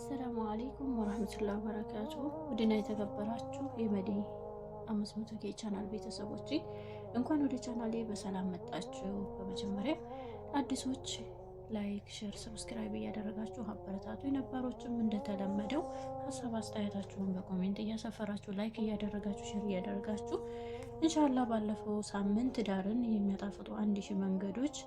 السلام عليكم ورحمة الله وبركاته። ውድና የተከበራችሁ የመዲ 500 K ቻናል ቤተሰቦች፣ እንኳን ወደ ቻናሌ በሰላም መጣችሁ። በመጀመሪያ አዲሶች like፣ share፣ subscribe እያደረጋችሁ አበረታቱ። ነባሮችም እንደተለመደው ሀሳብ አስተያየታችሁን በ comment እያሰፈራችሁ፣ like እያደረጋችሁ፣ share እያደረጋችሁ፣ ኢንሻላ ባለፈው ሳምንት ትዳርን የሚያጣፍጡ 1000 መንገዶች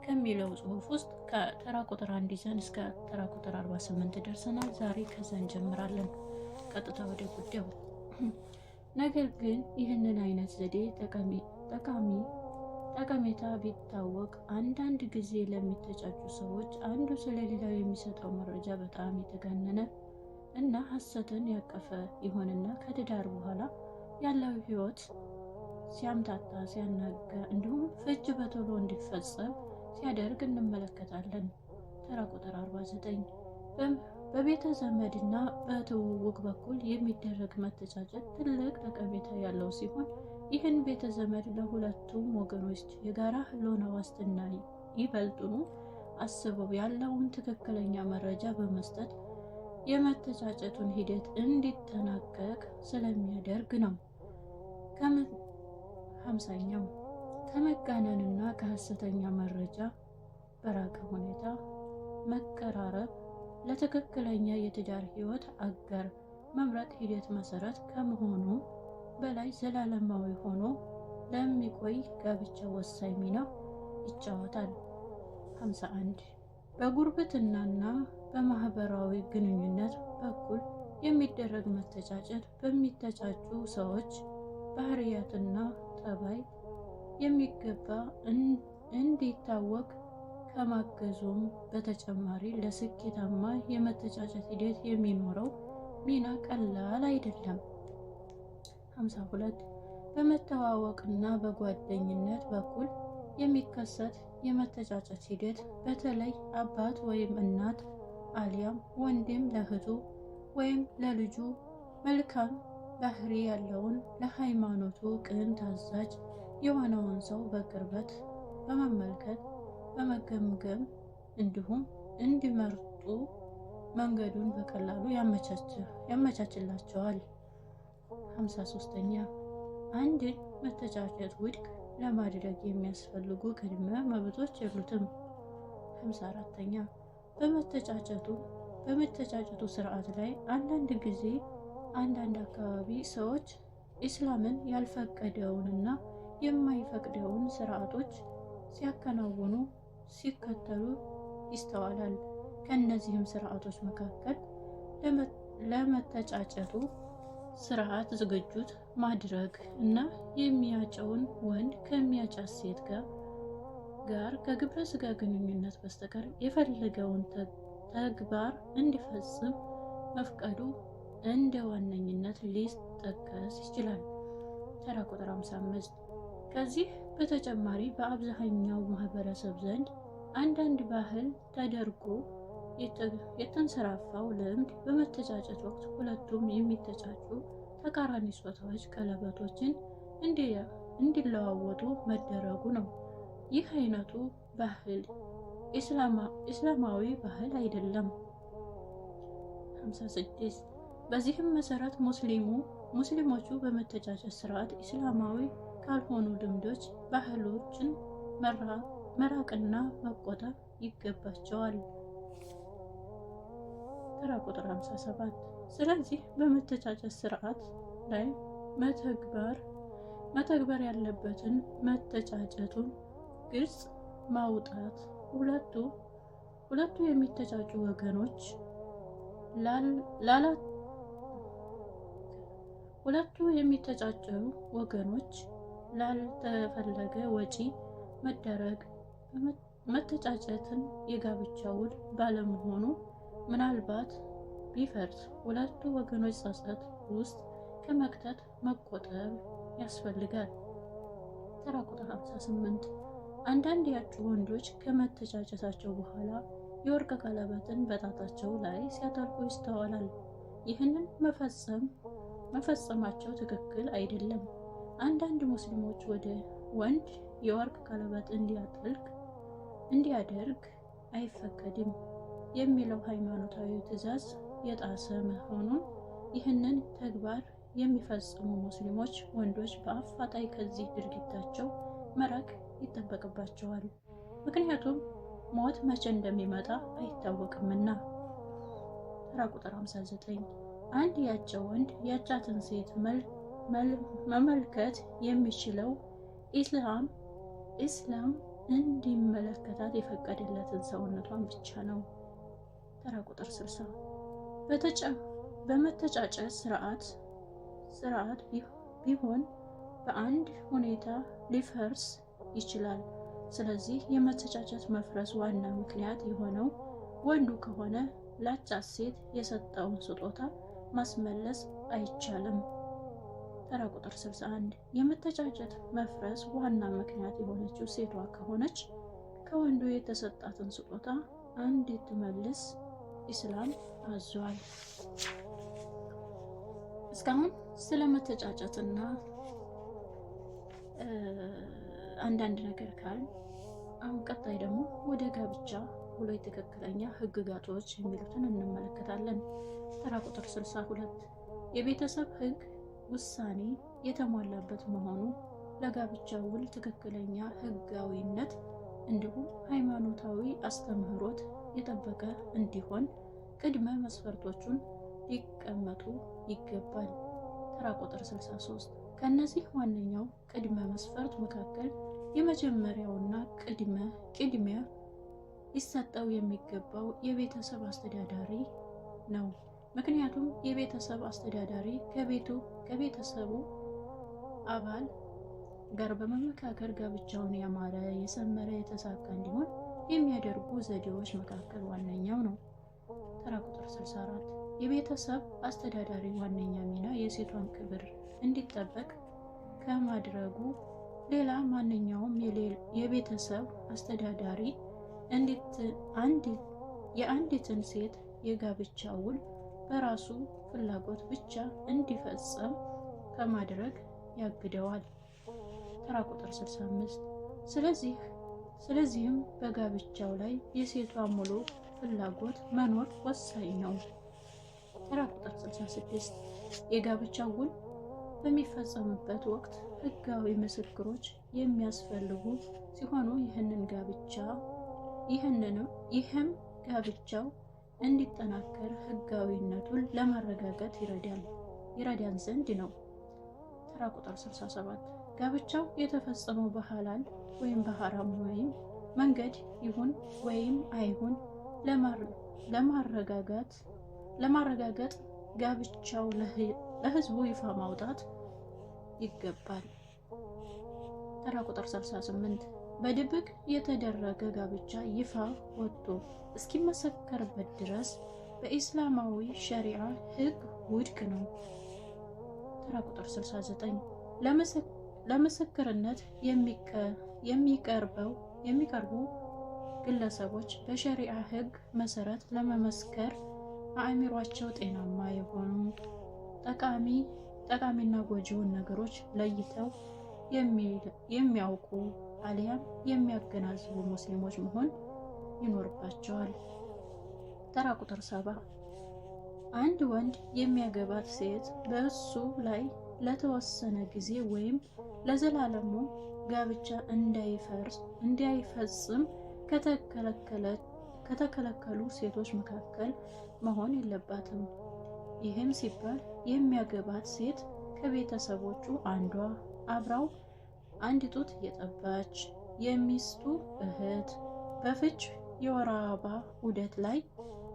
ከሚለው ጽሁፍ ውስጥ ከተራ ቁጥር 1 ይዘን እስከ ተራ ቁጥር 48 ደርሰናል። ዛሬ ከዛ እንጀምራለን። ቀጥታ ወደ ጉዳዩ። ነገር ግን ይህንን አይነት ዘዴ ጠቃሚ ጠቀሜታ ቢታወቅ አንዳንድ ጊዜ ለሚተጫጩ ሰዎች አንዱ ስለሌላው የሚሰጠው መረጃ በጣም የተጋነነ እና ሐሰትን ያቀፈ ይሆንና ከትዳር በኋላ ያለው ሕይወት ሲያምታታ፣ ሲያናጋ እንዲሁም ፍች በቶሎ እንዲፈጸም ሲያደርግ እንመለከታለን። ተራ ቁጥር 49። በቤተ ዘመድና በትውውቅ በኩል የሚደረግ መተጫጨት ትልቅ ጠቀሜታ ያለው ሲሆን ይህን ቤተ ዘመድ ለሁለቱም ወገኖች የጋራ ህልውና ዋስትና ይበልጡኑ አስበው ያለውን ትክክለኛ መረጃ በመስጠት የመተጫጨቱን ሂደት እንዲጠናቀቅ ስለሚያደርግ ነው። 50ኛው፣ ከመጋነንና ከሐሰተኛ መረጃ በራቀ ሁኔታ መቀራረብ ለትክክለኛ የትዳር ህይወት አጋር መምረጥ ሂደት መሰረት ከመሆኑ በላይ ዘላለማዊ ሆኖ ለሚቆይ ጋብቻ ወሳኝ ሚና ይጫወታል። 51። በጉርብትናና በማህበራዊ ግንኙነት በኩል የሚደረግ መተጫጨት በሚተጫጩ ሰዎች ባህሪያትና ጠባይ የሚገባ እንዲታወቅ ከማገዙም በተጨማሪ ለስኬታማ የመተጫጨት ሂደት የሚኖረው ሚና ቀላል አይደለም። 52። በመተዋወቅና በጓደኝነት በኩል የሚከሰት የመተጫጨት ሂደት በተለይ አባት ወይም እናት አሊያም ወንድም ለእህቱ ወይም ለልጁ መልካም ባህሪ ያለውን፣ ለሃይማኖቱ ቅን ታዛዥ የሆነውን ሰው በቅርበት በመመልከት፣ በመገምገም እንዲሁም እንዲመርጡ መንገዱን በቀላሉ ያመቻችላቸዋል። 53ኛ፣ አንድን መተጫጨት ውድቅ ለማድረግ የሚያስፈልጉ ቅድመ መብቶች የሉትም። 54ኛ፣ በመተጫጨቱ ስርዓት ላይ አንዳንድ ጊዜ አንዳንድ አካባቢ ሰዎች ኢስላምን ያልፈቀደውንና የማይፈቅደውን ስርዓቶች ሲያከናውኑ፣ ሲከተሉ ይስተዋላል። ከእነዚህም ስርዓቶች መካከል ለመተጫጨቱ ስርዓት ዝግጁት ማድረግ እና የሚያጨውን ወንድ ከሚያጫት ሴት ጋር ከግብረ ስጋ ግንኙነት በስተቀር የፈለገውን ተግባር እንዲፈጽም መፍቀዱ እንደ ዋነኝነት ሊጠቀስ ይችላል። ተራ ቁጥር 55። ከዚህ በተጨማሪ በአብዛኛው ማህበረሰብ ዘንድ አንዳንድ ባህል ተደርጎ የተንሰራፋው ልምድ በመተጫጨት ወቅት ሁለቱም የሚተጫጩ ተቃራኒ ጾታዎች ቀለበቶችን እንዲለዋወጡ መደረጉ ነው። ይህ አይነቱ ባህል ኢስላማዊ ባህል አይደለም። 56። በዚህም መሰረት ሙስሊሞቹ በመተጫጨት ስርዓት ኢስላማዊ ካልሆኑ ልምዶች፣ ባህሎችን መራቅና መቆጠብ ይገባቸዋል። ተራ ቁጥር 57። ስለዚህ በመተጫጨት ስርዓት ላይ መተግበር ያለበትን መተጫጨቱን ግልጽ ማውጣት፣ ሁለቱ የሚተጫጩ ወገኖች ሁለቱ የሚተጫጩ ወገኖች ላልተፈለገ ወጪ መዳረግ፣ መተጫጨትን የጋብቻ ውል ባለመሆኑ ምናልባት ቢፈርስ ሁለቱ ወገኖች ጸጸት ውስጥ ከመክተት መቆጠብ ያስፈልጋል። ተራ ቁጥር 58። አንዳንድ ያጩ ወንዶች ከመተጫጨታቸው በኋላ የወርቅ ቀለበትን በጣታቸው ላይ ሲያጠልቁ ይስተዋላል። ይህንን መፈጸማቸው ትክክል አይደለም። አንዳንድ ሙስሊሞች ወደ ወንድ የወርቅ ቀለበት እንዲያጠልቅ እንዲያደርግ አይፈቀድም። የሚለው ሃይማኖታዊ ትዕዛዝ የጣሰ መሆኑን ይህንን ተግባር የሚፈጽሙ ሙስሊሞች ወንዶች በአፋጣኝ ከዚህ ድርጊታቸው መራቅ ይጠበቅባቸዋል። ምክንያቱም ሞት መቼ እንደሚመጣ አይታወቅምና። ተራ ቁጥር 59 አንድ ያጨ ወንድ ያጫትን ሴት መመልከት የሚችለው ኢስላም እንዲመለከታት የፈቀደለትን ሰውነቷን ብቻ ነው። ተራ ቁጥር 60 በመተጫጨት ስርዓት ቢሆን በአንድ ሁኔታ ሊፈርስ ይችላል። ስለዚህ የመተጫጨት መፍረስ ዋና ምክንያት የሆነው ወንዱ ከሆነ ላጫት ሴት የሰጠውን ስጦታ ማስመለስ አይቻልም። ተራ ቁጥር 61 የመተጫጨት መፍረስ ዋና ምክንያት የሆነችው ሴቷ ከሆነች ከወንዱ የተሰጣትን ስጦታ እንድትመልስ ኢስላም አዟል። እስካሁን ስለ መተጫጨትና አንዳንድ ነገር ካል አሁን ቀጣይ ደግሞ ወደ ጋብቻ ውሎች ትክክለኛ ህግጋቶች የሚሉትን እንመለከታለን። ተራ ቁጥር 62 የቤተሰብ ህግ ውሳኔ የተሟላበት መሆኑ ለጋብቻ ውል ትክክለኛ ህጋዊነት እንዲሁም ሃይማኖታዊ አስተምህሮት የጠበቀ እንዲሆን ቅድመ መስፈርቶቹን ሊቀመጡ ይገባል። ተራ ቁጥር 63 ከነዚህ ዋነኛው ቅድመ መስፈርት መካከል የመጀመሪያውና ቅድሚያ ሊሰጠው የሚገባው የቤተሰብ አስተዳዳሪ ነው። ምክንያቱም የቤተሰብ አስተዳዳሪ ከቤተሰቡ አባል ጋር በመመካከር ጋብቻውን ያማረ፣ የሰመረ፣ የተሳካ እንዲሆን የሚያደርጉ ዘዴዎች መካከል ዋነኛው ነው። ተራ ቁጥር 64 የቤተሰብ አስተዳዳሪ ዋነኛ ሚና የሴቷን ክብር እንዲጠበቅ ከማድረጉ ሌላ ማንኛውም የቤተሰብ አስተዳዳሪ የአንዲትን ሴት የጋብቻ ውል በራሱ ፍላጎት ብቻ እንዲፈጸም ከማድረግ ያግደዋል። ተራ ቁጥር 65 ስለዚህም በጋብቻው ላይ የሴቷ ሙሉ ፍላጎት መኖር ወሳኝ ነው። ተራ ቁጥር 66 የጋብቻው ውል በሚፈጸምበት ወቅት ሕጋዊ ምስክሮች የሚያስፈልጉ ሲሆኑ ይህም ጋብቻው እንዲጠናከር ሕጋዊነቱን ለማረጋገጥ ይረዳን ዘንድ ነው። ተራ ቁጥር 67 ጋብቻው የተፈጸመው በሐላል ወይም በሐራም ወይም መንገድ ይሁን ወይም አይሁን ለማረጋገጥ ጋብቻው ለሕዝቡ ይፋ ማውጣት ይገባል። ተራ ቁጥር 68 በድብቅ የተደረገ ጋብቻ ይፋ ወጥቶ እስኪመሰከርበት ድረስ በኢስላማዊ ሸሪዓ ሕግ ውድቅ ነው። ተራ ቁጥር 69 ለምስክርነት የሚቀርቡ ግለሰቦች በሸሪዓ ሕግ መሰረት ለመመስከር አእምሯቸው ጤናማ የሆኑ ጠቃሚና ጎጂውን ነገሮች ለይተው የሚያውቁ አሊያም የሚያገናዝቡ ሙስሊሞች መሆን ይኖርባቸዋል። ተራ ቁጥር 70 አንድ ወንድ የሚያገባት ሴት በእሱ ላይ ለተወሰነ ጊዜ ወይም ለዘላለሙ ጋብቻ እንዳይፈጽም ከተከለከሉ ሴቶች መካከል መሆን የለባትም። ይህም ሲባል የሚያገባት ሴት ከቤተሰቦቹ አንዷ፣ አብራው አንድ ጡት የጠባች የሚስቱ እህት፣ በፍች የወር አበባ ዑደት ላይ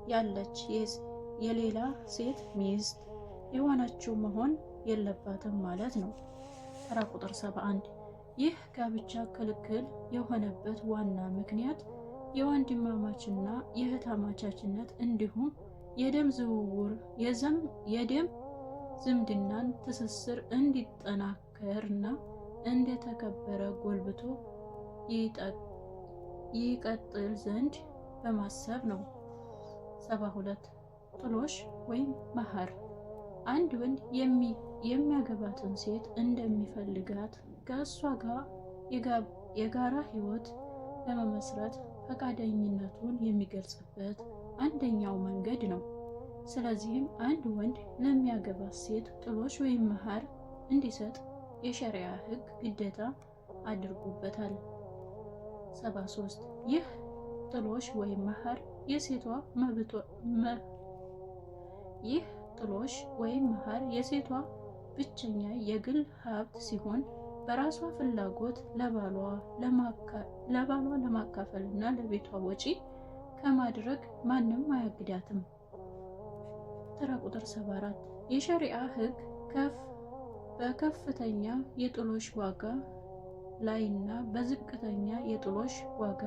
ያለች የሌላ ሴት ሚስት የሆነችው መሆን የለባትም ማለት ነው። ተራ ቁጥር 71 ይህ ጋብቻ ክልክል የሆነበት ዋና ምክንያት የወንድማማችና የእህትማማችነት እንዲሁም የደም ዝውውር የደም ዝምድናን ትስስር እንዲጠናከርና እንደተከበረ ጎልብቶ ይቀጥል ዘንድ በማሰብ ነው። 72 ጥሎሽ ወይም መህር አንድ ወንድ የሚያገባትን ሴት እንደሚፈልጋት ከእሷ ጋር የጋራ ሕይወት ለመመስረት ፈቃደኝነቱን የሚገልጽበት አንደኛው መንገድ ነው። ስለዚህም አንድ ወንድ ለሚያገባት ሴት ጥሎሽ ወይም መህር እንዲሰጥ የሸሪዓ ሕግ ግዴታ አድርጎበታል። 73 ይህ ጥሎሽ ወይም መህር የሴቷ ይህ ጥሎሽ ወይም መህር የሴቷ ብቸኛ የግል ሀብት ሲሆን በራሷ ፍላጎት ለባሏ ለማካፈልና ለቤቷ ወጪ ከማድረግ ማንም አያግዳትም። ተራ ቁጥር 74 የሸሪዓ ሕግ በከፍተኛ የጥሎሽ ዋጋ ላይና በዝቅተኛ የጥሎሽ ዋጋ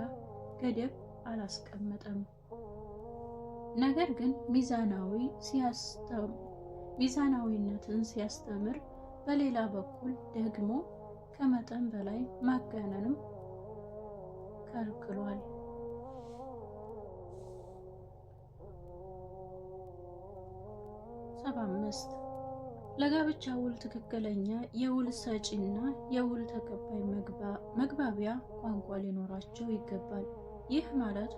ገደብ አላስቀመጠም። ነገር ግን ሚዛናዊነትን ሲያስተምር፣ በሌላ በኩል ደግሞ ከመጠን በላይ ማጋነንም ከልክሏል። 75 ለጋብቻ ውል ትክክለኛ የውል ሰጪና የውል ተቀባይ መግባቢያ ቋንቋ ሊኖራቸው ይገባል። ይህ ማለት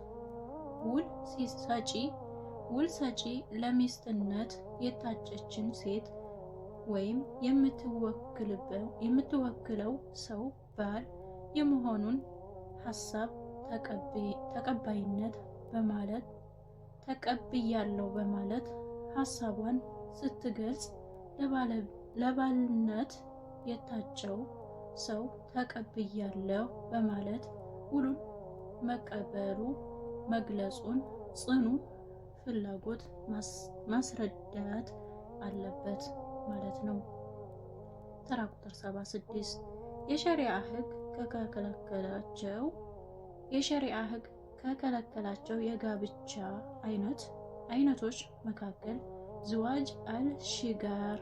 ውል ሰጪ ለሚስትነት የታጨችን ሴት ወይም የምትወክለው ሰው ባል የመሆኑን ሀሳብ ተቀባይነት በማለት ተቀብያለሁ በማለት ሀሳቧን ስትገልጽ፣ ለባልነት የታጨው ሰው ተቀብያለሁ በማለት ውሉን መቀበሉ መግለጹን ጽኑ ፍላጎት ማስረዳት አለበት ማለት ነው። ተራ ቁጥር 76 የሸሪዓ ሕግ ከከለከላቸው የጋብቻ አይነቶች መካከል ዝዋጅ አል-ሺጋር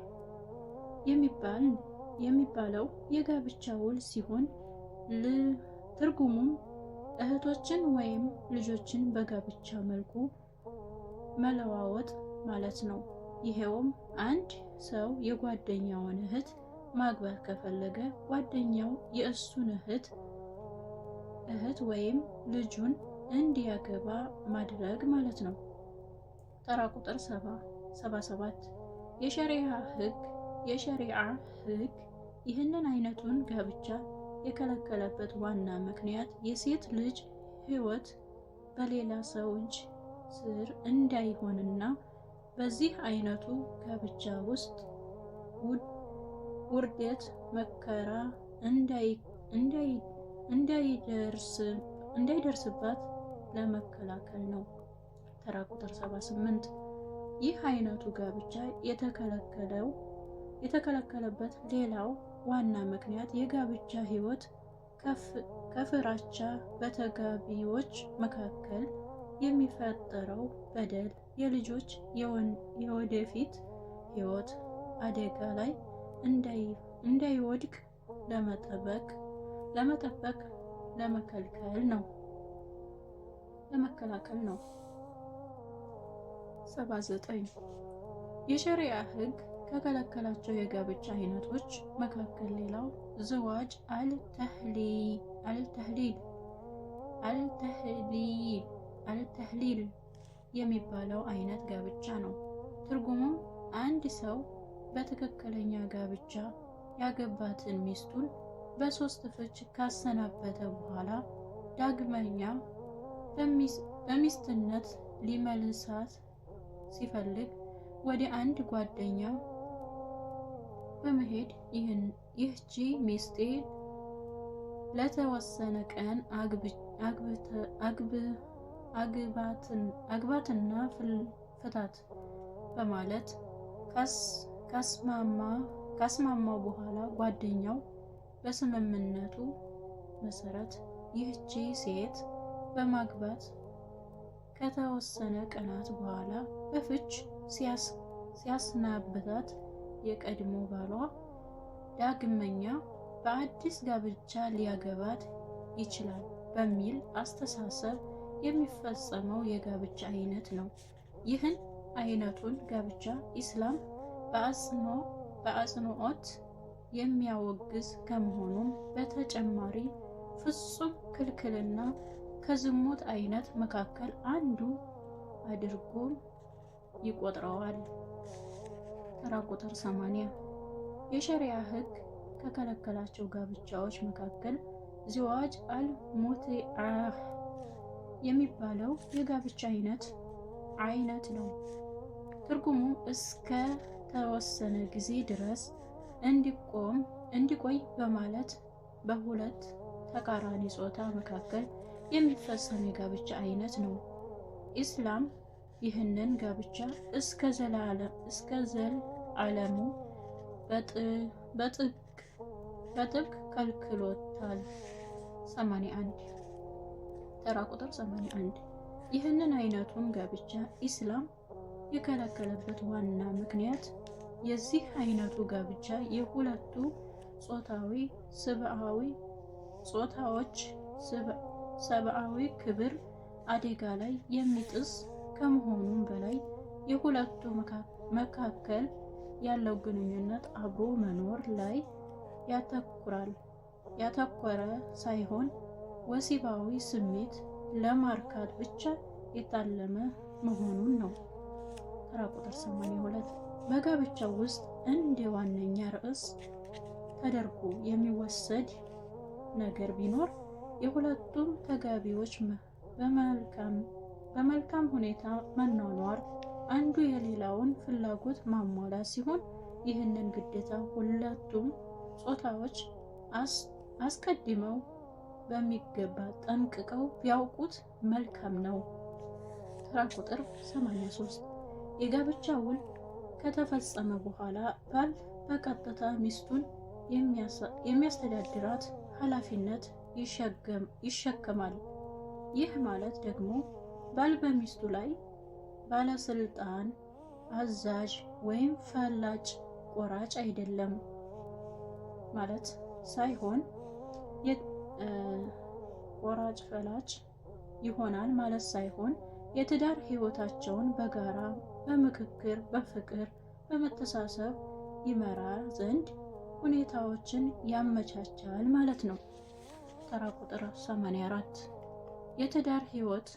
የሚባለው የጋብቻ ውል ሲሆን፣ ትርጉሙም እህቶችን ወይም ልጆችን በጋብቻ መልኩ መለዋወጥ ማለት ነው። ይሄውም አንድ ሰው የጓደኛውን እህት ማግባት ከፈለገ ጓደኛው የእሱን እህት ወይም ልጁን እንዲያገባ ማድረግ ማለት ነው። ተራ ቁጥር 77 የሸሪዓ ሕግ ይህንን አይነቱን ጋብቻ የከለከለበት ዋና ምክንያት የሴት ልጅ ሕይወት በሌላ ሰው እጅ ስር እንዳይሆንና በዚህ አይነቱ ጋብቻ ውስጥ ውርደት፣ መከራ እንዳይደርስባት ለመከላከል ነው። ተራ ቁጥር 78 ይህ አይነቱ ጋብቻ የተከለከለበት ሌላው ዋና ምክንያት የጋብቻ ሕይወት ከፍራቻ በተጋቢዎች መካከል የሚፈጠረው በደል የልጆች የወደፊት ሕይወት አደጋ ላይ እንዳይወድቅ ለመጠበቅ ለመከላከል ነው። 79 የሸሪዓ ሕግ ከከለከላቸው የጋብቻ አይነቶች መካከል ሌላው ዝዋጅ አልተህሊል የሚባለው አይነት ጋብቻ ነው። ትርጉሙም አንድ ሰው በትክክለኛ ጋብቻ ያገባትን ሚስቱን በሶስት ፍች ካሰናበተ በኋላ ዳግመኛ በሚስትነት ሊመልሳት ሲፈልግ ወደ አንድ ጓደኛ በመሄድ ይህቺ ሚስቴ ለተወሰነ ቀን አግባትና ፍታት በማለት ካስማማው በኋላ ጓደኛው በስምምነቱ መሰረት ይህቺ ሴት በማግባት ከተወሰነ ቀናት በኋላ በፍች ሲያሰናብታት የቀድሞ ባሏ ዳግመኛ በአዲስ ጋብቻ ሊያገባት ይችላል በሚል አስተሳሰብ የሚፈጸመው የጋብቻ አይነት ነው። ይህን አይነቱን ጋብቻ ኢስላም በአጽንኦት የሚያወግዝ ከመሆኑም በተጨማሪ ፍጹም ክልክልና ከዝሙት አይነት መካከል አንዱ አድርጎም ይቆጥረዋል። ተራ ቁጥር 80 የሸሪዓ ሕግ ከከለከላቸው ጋብቻዎች መካከል ዚዋጅ አል-ሙትዓህ የሚባለው የጋብቻ አይነት ነው። ትርጉሙ እስከ ተወሰነ ጊዜ ድረስ እንዲቆይ በማለት በሁለት ተቃራኒ ጾታ መካከል የሚፈጸም የጋብቻ አይነት ነው። ኢስላም ይህንን ጋብቻ እስከ ዘላለሙ በጥብቅ ከልክሎታል። 81 ተራ ቁጥር 81 ይህንን አይነቱን ጋብቻ ኢስላም የከለከለበት ዋና ምክንያት የዚህ አይነቱ ጋብቻ የሁለቱ ጾታዎች ሰብአዊ ክብር አደጋ ላይ የሚጥስ ከመሆኑም በላይ የሁለቱ መካከል ያለው ግንኙነት አብሮ መኖር ላይ ያተኮረ ሳይሆን ወሲባዊ ስሜት ለማርካት ብቻ የታለመ መሆኑን ነው። ተራ ቁጥር 82 በጋብቻው ውስጥ እንደ ዋነኛ ርዕስ ተደርጎ የሚወሰድ ነገር ቢኖር የሁለቱም ተጋቢዎች በመልካም ሁኔታ መኗኗር፣ አንዱ የሌላውን ፍላጎት ማሟላት ሲሆን ይህንን ግዴታ ሁለቱም ጾታዎች አስቀድመው በሚገባ ጠንቅቀው ቢያውቁት መልካም ነው። ተራ ቁጥር 83 የጋብቻ ውል ከተፈጸመ በኋላ ባል በቀጥታ ሚስቱን የሚያስተዳድራት ኃላፊነት ይሸከማል። ይህ ማለት ደግሞ ባል በሚስቱ ላይ ባለስልጣን፣ አዛዥ ወይም ፈላጭ ቆራጭ አይደለም ማለት ሳይሆን ቆራጭ ፈላጭ ይሆናል ማለት ሳይሆን የትዳር ሕይወታቸውን በጋራ በምክክር፣ በፍቅር፣ በመተሳሰብ ይመራ ዘንድ ሁኔታዎችን ያመቻቻል ማለት ነው። ተራ ቁጥር 84 የትዳር ሕይወት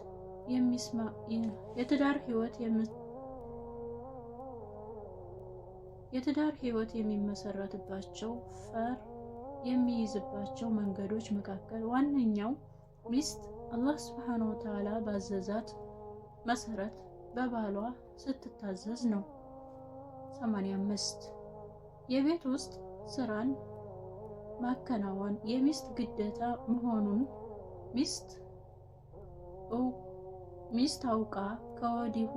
የሚመሰረትባቸው ፈር የሚይዝባቸው መንገዶች መካከል ዋነኛው ሚስት አላህ ሱብሓነሁ ወተዓላ ባዘዛት መሰረት በባሏ ስትታዘዝ ነው። 85 የቤት ውስጥ ስራን ማከናወን የሚስት ግዴታ መሆኑን ሚስት አውቃ ከወዲሁ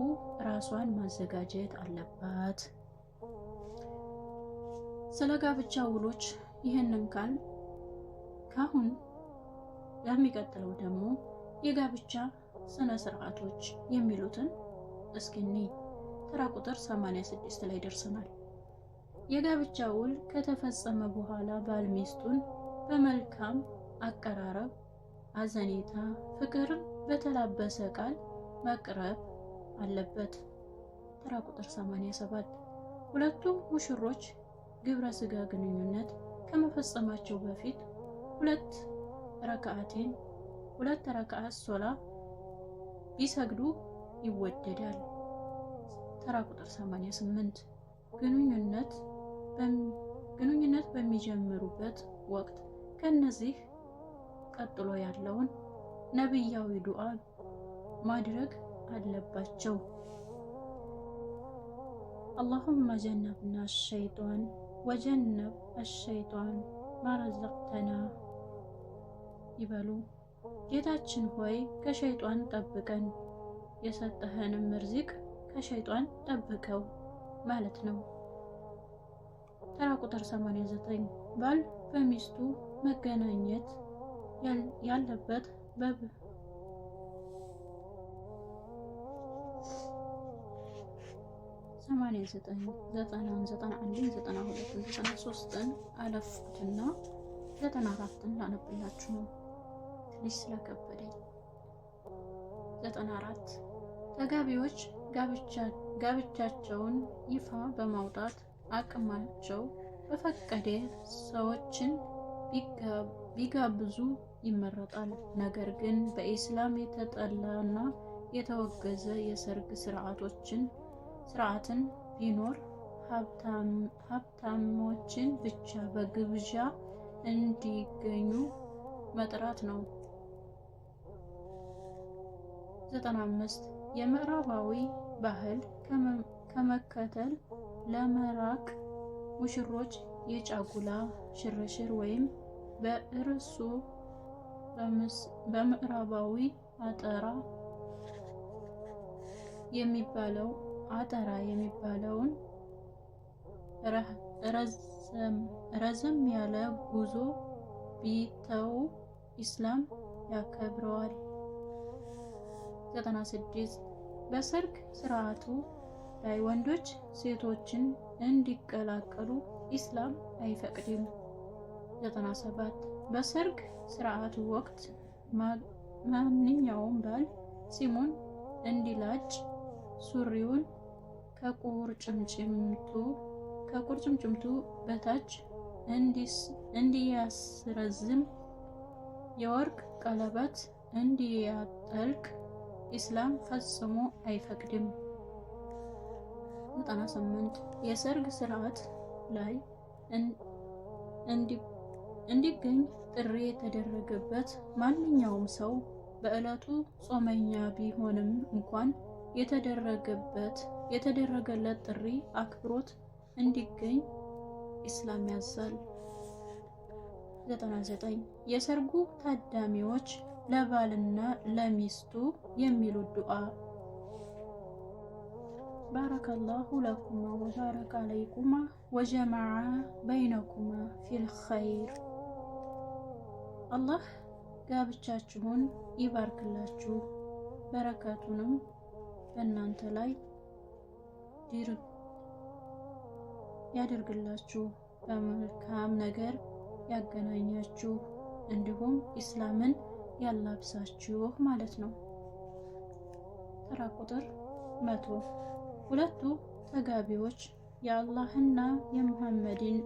ራሷን ማዘጋጀት አለባት። ስለ ጋብቻ ውሎች ይህንን ካል ካሁን ለሚቀጥለው ደግሞ የጋብቻ ስነ ስርዓቶች የሚሉትን እስኪኒ ተራ ቁጥር 86 ላይ ደርሰናል። የጋብቻ ውል ከተፈጸመ በኋላ ባል ሚስቱን በመልካም አቀራረብ፣ አዘኔታ፣ ፍቅርን በተላበሰ ቃል መቅረብ አለበት። ተራ ቁጥር 87 ሁለቱ ሙሽሮች ግብረ ስጋ ግንኙነት ከመፈጸማቸው በፊት ሁለት ረካዓት ሶላ ቢሰግዱ ይወደዳል። ተራ ቁጥር 88 ግንኙነት በሚጀምሩበት ወቅት ከነዚህ ቀጥሎ ያለውን ነብያዊ ዱዓ ማድረግ አለባቸው። አላሁመ ጀነብና አሸይጣን ወጀነብ አሸይጣን ማረዘቅተና ይበሉ። ጌታችን ሆይ ከሸይጣን ጠብቀን፣ የሰጠኸንም ርዚቅ ከሸይጣን ጠብቀው ማለት ነው። ተራ ቁጥር 89 ባል በሚስቱ መገናኘት ያለበት በ89 90 91 92 93ን አለፍኩትና 94ን ላነብላችሁ ነው፣ ትንሽ ስለከበደኝ። 94 ተጋቢዎች ጋብቻቸውን ይፋ በማውጣት አቅማቸው በፈቀደ ሰዎችን ቢጋብዙ ይመረጣል። ነገር ግን በኢስላም የተጠላና የተወገዘ የሰርግ ስርዓትን ቢኖር ሀብታሞችን ብቻ በግብዣ እንዲገኙ መጥራት ነው። 95 የምዕራባዊ ባህል ከመከተል ለመራቅ ሙሽሮች የጫጉላ ሽርሽር ወይም በእርሱ በምዕራባዊ አጠራ የሚባለውን ረዘም ያለ ጉዞ ቢተው ኢስላም ያከብረዋል። 96 በሰርግ ስርዓቱ ላይ ወንዶች ሴቶችን እንዲቀላቀሉ ኢስላም አይፈቅድም። 97 በሰርግ ስርዓቱ ወቅት ማንኛውም ባል ጺሙን እንዲላጭ፣ ሱሪውን ከቁርጭምጭምቱ በታች እንዲያስረዝም፣ የወርቅ ቀለበት እንዲያጠልቅ ኢስላም ፈጽሞ አይፈቅድም። 98 የሰርግ ስርዓት ላይ እንዲገኝ ጥሪ የተደረገበት ማንኛውም ሰው በዕለቱ ጾመኛ ቢሆንም እንኳን የተደረገለት ጥሪ አክብሮት እንዲገኝ ኢስላም ያዛል። 99 የሰርጉ ታዳሚዎች ለባልና ለሚስቱ የሚሉት ዱዓ ባረከላሁ ለኩማ ወባረከ አለይኩማ ወጀመዐ በይነኩማ ፊል ኸይር። አላህ ጋብቻችሁን ይባርክላችሁ በረከቱንም በእናንተ ላይ ያደርግላችሁ፣ በመልካም ነገር ያገናኛችሁ፣ እንዲሁም ኢስላምን ያላብሳችሁ ማለት ነው። ተራ ቁጥር 100 ሁለቱ ተጋቢዎች የአላህና የሙሐመድን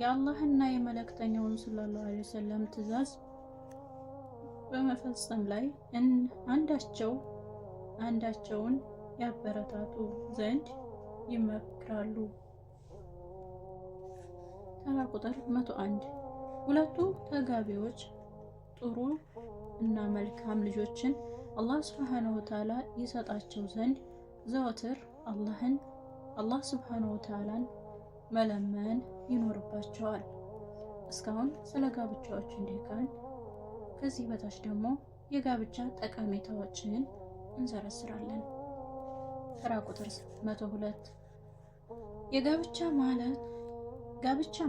የአላህና የመልእክተኛውን ሰለላሁ ዐለይሂ ወሰለም ትዕዛዝ በመፈጸም ላይ አንዳቸው አንዳቸውን ያበረታቱ ዘንድ ይመክራሉ። ተራ ቁጥር 101 ሁለቱ ተጋቢዎች ጥሩ እና መልካም ልጆችን አላህ ሱብሓነሁ ወተዓላ ይሰጣቸው ዘንድ ዘወትር አላህ ሱብሓነሁ ወተዓላን መለመን ይኖርባቸዋል። እስካሁን ስለ ጋብቻዎች እንዲህ ካልን ከዚህ በታች ደግሞ የጋብቻ ጠቀሜታዎችን እንዘረዝራለን። ተራ ቁጥር 102 የጋብቻ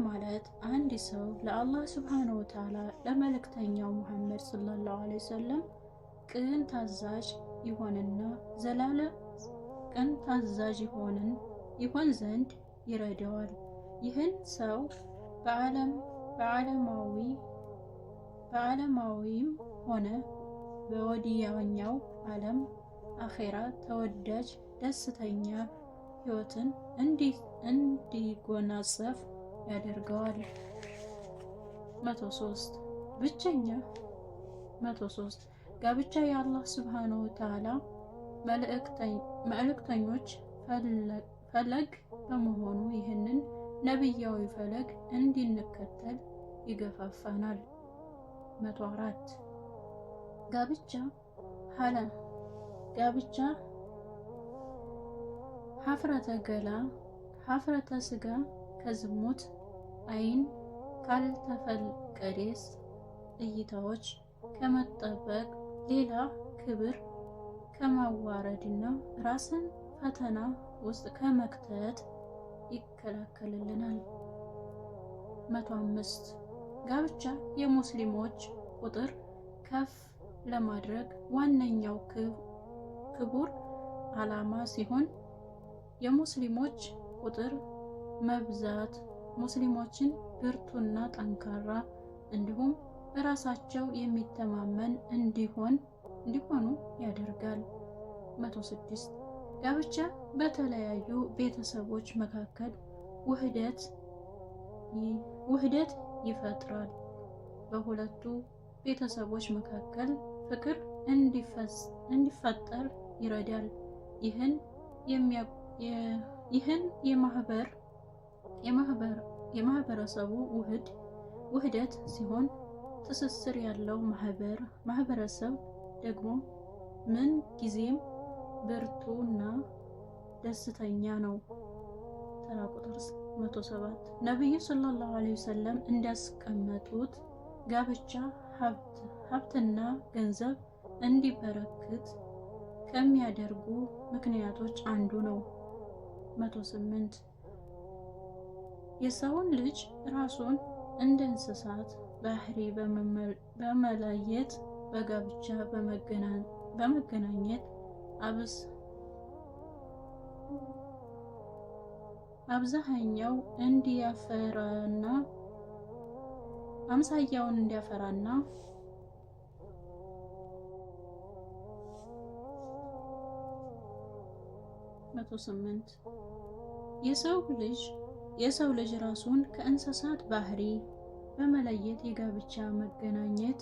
ማለት አንድ ሰው ለአላህ ሱብሓነሁ ወተዓላ ለመልእክተኛው ሙሐመድ ሰለላሁ ዐለይሂ ወሰለም ቅን ታዛዥ ይሆንና ዘላለም ቅን ታዛዥ ይሆን ዘንድ ይረዳዋል። ይህን ሰው በዓለማዊም ሆነ በወዲያኛው ዓለም አኼራ ተወዳጅ ደስተኛ ሕይወትን እንዲጎናጸፍ ያደርገዋል። 103 ብቸኛ 103 ጋብቻ የአላህ ሱብሓነሁ ወተዓላ መልእክተኞች ፈለግ በመሆኑ ይህንን ነቢያዊ ፈለግ እንድንከተል ይገፋፋናል። 104 ጋብቻ ሀፍረተ ገላ ሀፍረተ ስጋ ከዝሙት አይን ካልተፈቀደስ እይታዎች ከመጠበቅ ሌላ ክብር ከማዋረድና ራስን ፈተና ውስጥ ከመክተት ይከላከልልናል። 105 ጋብቻ የሙስሊሞች ቁጥር ከፍ ለማድረግ ዋነኛው ክቡር ዓላማ ሲሆን የሙስሊሞች ቁጥር መብዛት ሙስሊሞችን ብርቱና ጠንካራ እንዲሁም በራሳቸው የሚተማመን እንዲሆኑ ያደርጋል። 106 ጋብቻ በተለያዩ ቤተሰቦች መካከል ውህደት ይፈጥራል። በሁለቱ ቤተሰቦች መካከል ፍቅር እንዲፈጠር ይረዳል። ይህን የማህበረሰቡ ውህደት ሲሆን ትስስር ያለው ማህበረሰብ ደግሞ ምን ጊዜም ብርቱና ደስተኛ ነው። ተራ ቁጥር 107 ነብዩ ሰለላሁ ዐለይሂ ወሰለም እንዳስቀመጡት ጋብቻ ሀብትና ገንዘብ እንዲበረክት ከሚያደርጉ ምክንያቶች አንዱ ነው። 108 የሰውን ልጅ ራሱን እንደ እንስሳት ባህሪ በመለየት በጋብቻ በመገናኘት አብዛኛው እንዲያፈራና አምሳያውን እንዲያፈራና 108 የሰው ልጅ ራሱን ከእንስሳት ባህሪ በመለየት የጋብቻ መገናኘት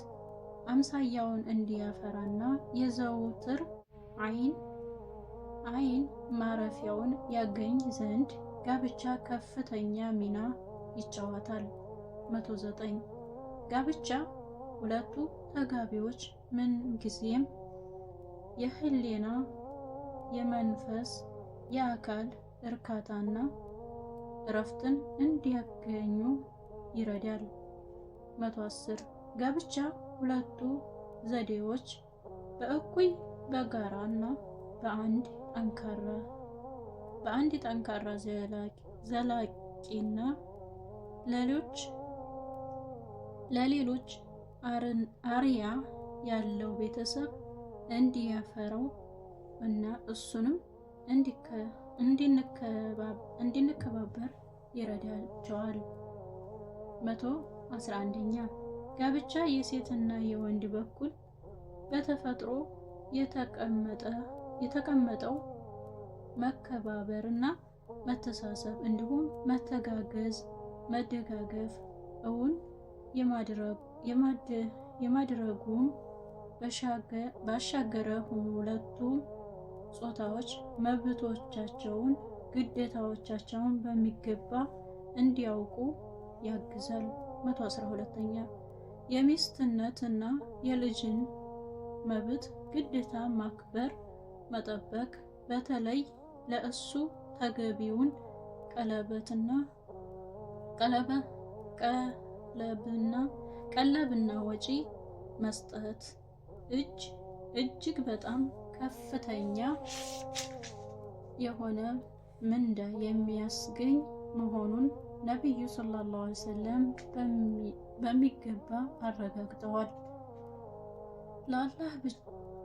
አምሳያውን እንዲያፈራና የዘውትር አይን ማረፊያውን ያገኝ ዘንድ ጋብቻ ከፍተኛ ሚና ይጫወታል። 109 ጋብቻ ሁለቱ ተጋቢዎች ምን ጊዜም የህሊና፣ የመንፈስ፣ የአካል እርካታና እረፍትን እንዲያገኙ ይረዳል። 110 ጋብቻ ሁለቱ ዘዴዎች በእኩይ በጋራና በአንድ ጠንካራ ዘላቂና ለሌሎች አርያ ያለው ቤተሰብ እንዲያፈራው እና እሱንም እንዲንከባበር ይረዳቸዋል። 111ኛ ጋብቻ የሴትና የወንድ በኩል በተፈጥሮ የተቀመጠው መከባበርና መተሳሰብ እንዲሁም መተጋገዝ፣ መደጋገፍ እውን የማድረጉም ባሻገረ ሁለቱም ጾታዎች መብቶቻቸውን፣ ግዴታዎቻቸውን በሚገባ እንዲያውቁ ያግዛል። 112ኛ የሚስትነት እና የልጅን መብት ግዴታ ማክበር፣ መጠበቅ በተለይ ለእሱ ተገቢውን ቀለብና ወጪ መስጠት እጅግ በጣም ከፍተኛ የሆነ ምንዳ የሚያስገኝ መሆኑን ነብዩ ሰለላሁ ዐለይሂ ወሰለም በሚገባ አረጋግጠዋል።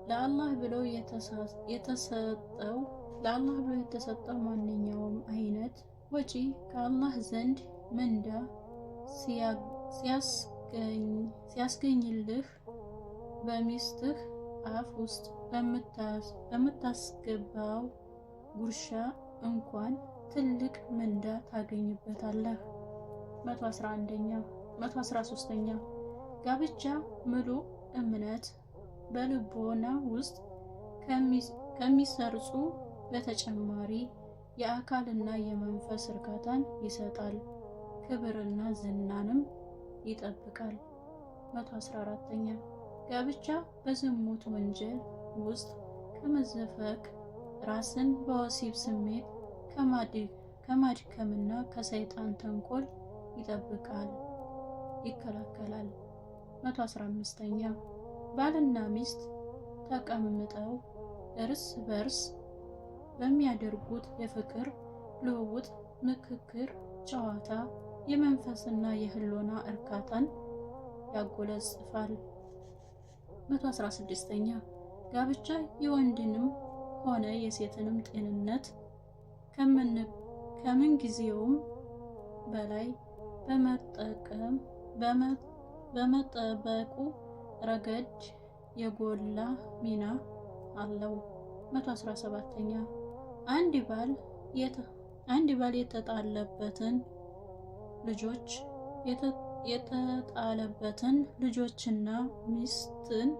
ለአላህ ብሎ የተሰጠው ማንኛውም አይነት ወጪ ከአላህ ዘንድ ምንዳ ሲያስገኝልህ በሚስትህ አፍ ውስጥ በምታስገባው ጉርሻ እንኳን ትልቅ ምንዳ ታገኝበታለህ። 111ኛ 113ኛ ጋብቻ ምሉ እምነት በልቦና ውስጥ ከሚሰርጹ በተጨማሪ የአካልና የመንፈስ እርካታን ይሰጣል፣ ክብርና ዝናንም ይጠብቃል። 114ኛ ጋብቻ በዝሙት ወንጀል ውስጥ ከመዘፈቅ ራስን በወሲብ ስሜት ከማድከምና ከሰይጣን ተንኮል ይጠብቃል፣ ይከላከላል። 115ኛ ባልና ሚስት ተቀምጠው እርስ በርስ በሚያደርጉት የፍቅር ልውውጥ፣ ምክክር፣ ጨዋታ የመንፈስና የህሊና እርካታን ያጎናጽፋል። 116ኛ ጋብቻ የወንድንም ሆነ የሴትንም ጤንነት ከምንጊዜውም በላይ በመጠበቁ ረገድ የጎላ ሚና አለው። 117ኛ አንድ ባል የተጣለበትን ልጆችና ሚስትን